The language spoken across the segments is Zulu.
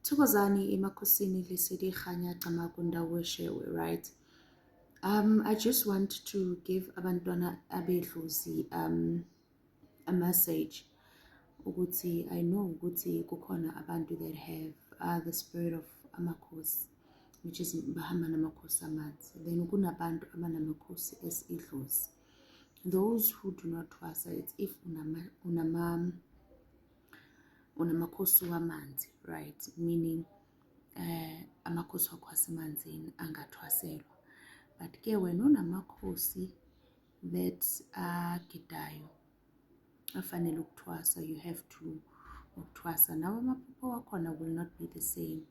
Thokozani emakhosini, Lesedi, Kganya, Camagu, Ndaweshewe, right? I just want to give abantwana abedlozi a message ukuthi I know ukuthi kukhona abantu that have the spirit of amakhosi, which is bahamba namakhosi amanzi. Then kunabantu abanamakhosi as idlozi. Those who do not thwasa, it's if unamakhosi wamanzi, right? Meaning amakhosi wakho asemanzini angathwaselwa. But ke wena unamakhosi that agidayo afanele ukuthwasa, you have to ukuthwasa. Nawe amaphupho wakhona will not be the same,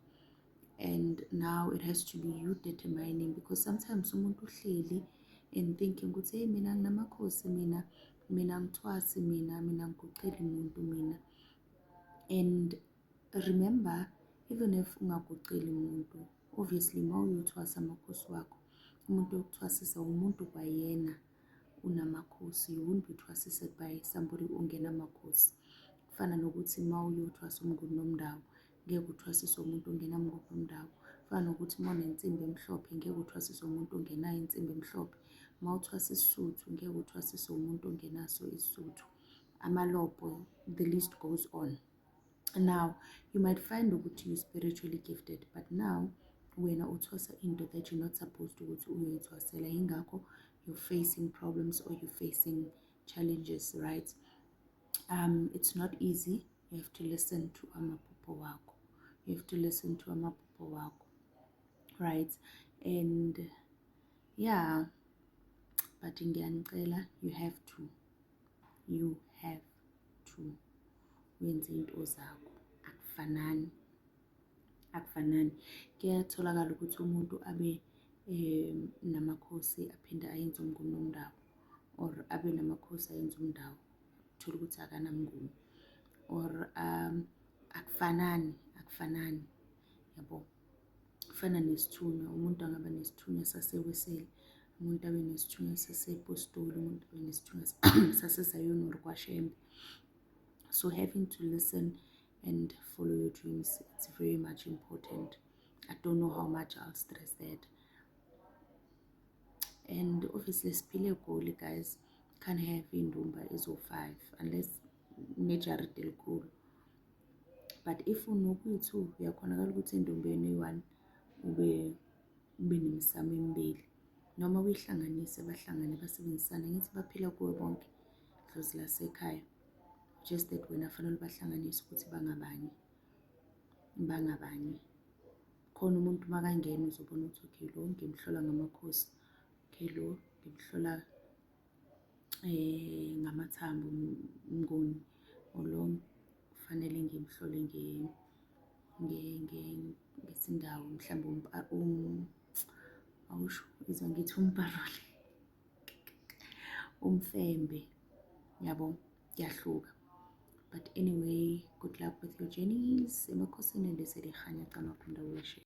and now it has to be you determining, because sometimes umuntu uhleli and thinking ukuthi, "Hey, mina nginamakhosi, mina ngithwasi, mina ngiguqeli muntu mina." And remember, even if ungaguqeli muntu, obviously uma uyothwasa amakhosi wakho, umuntu yokuthwasisa umuntu kwayena unamakhosi. You won't be thwasised by somebody ongenamakhosi. Kufana nokuthi uma uyothwasa umnguni nomndawo, ngeke uthwasiswe umuntu ongenamnguni nomndawo. Kufana nokuthi uma unensimbi emhlophe, ngeke uthwasiswe umuntu ongenayo insimbi emhlophe. Uma uthwasa isisuthu, ngeke uthwasiswe umuntu ongenaso isisuthu. Amalobho, the list goes on. Now you might find ukuthi you spiritually gifted, but now wena uthwasa into that you're not supposed ukuthi uyoyithwasela. Yingakho you're facing problems or you're facing challenges, right? It's not easy. You have to listen to amaphupho wakho. You have to listen to amaphupho wakho, right? And yeah, but ngiyanicela, you have to wenze into zakho. Akufanani, akufanani. Kuyatholakala ukuthi umuntu abe namakhosi aphinde ayenze umnguni nomndawo, or abe namakhosi ayenze umndawo, uthole ukuthi akanamnguni, or akufanani, akufanani, yabo. Kufana nesithunywa, umuntu angaba nesithunywa saseweseli, umuntu abe nesithunywa sasepostoli, umuntu abe nesithunywa saseZayoni or kwaShembe. So having to listen and follow your dreams, it's very much important. I don't know how much I'll stress that. And obviously siphile eGoli, guys, can't have indumba ezo-five unless unejaridi elikhulu. But if unokuyi-two, uyakhonakala ukuthi endumbeni eyi-one ube nemisamo emibili, noma uyihlanganise, bahlangane, basebenzisane. Ngithi baphila kuwe bonke, dlozi lasekhaya. Just that wena fanele ubahlanganise ukuthi bangabanye, bangabanye. Khona umuntu makangena uzobona ukuthi, okay, lo ngimhlola ngamakhosi, okay, lo ngimhlola ngamathambo mnguni, or lo kufanele ngimhlole ngesindawo, mhlawumbe awusho, izwa ngithi umparole, umfembe, yabo, kuyahluka. But anyway, good luck with your journeys. Emakhosini, Lesedi, Kganya, Camagu, Ndaweshe.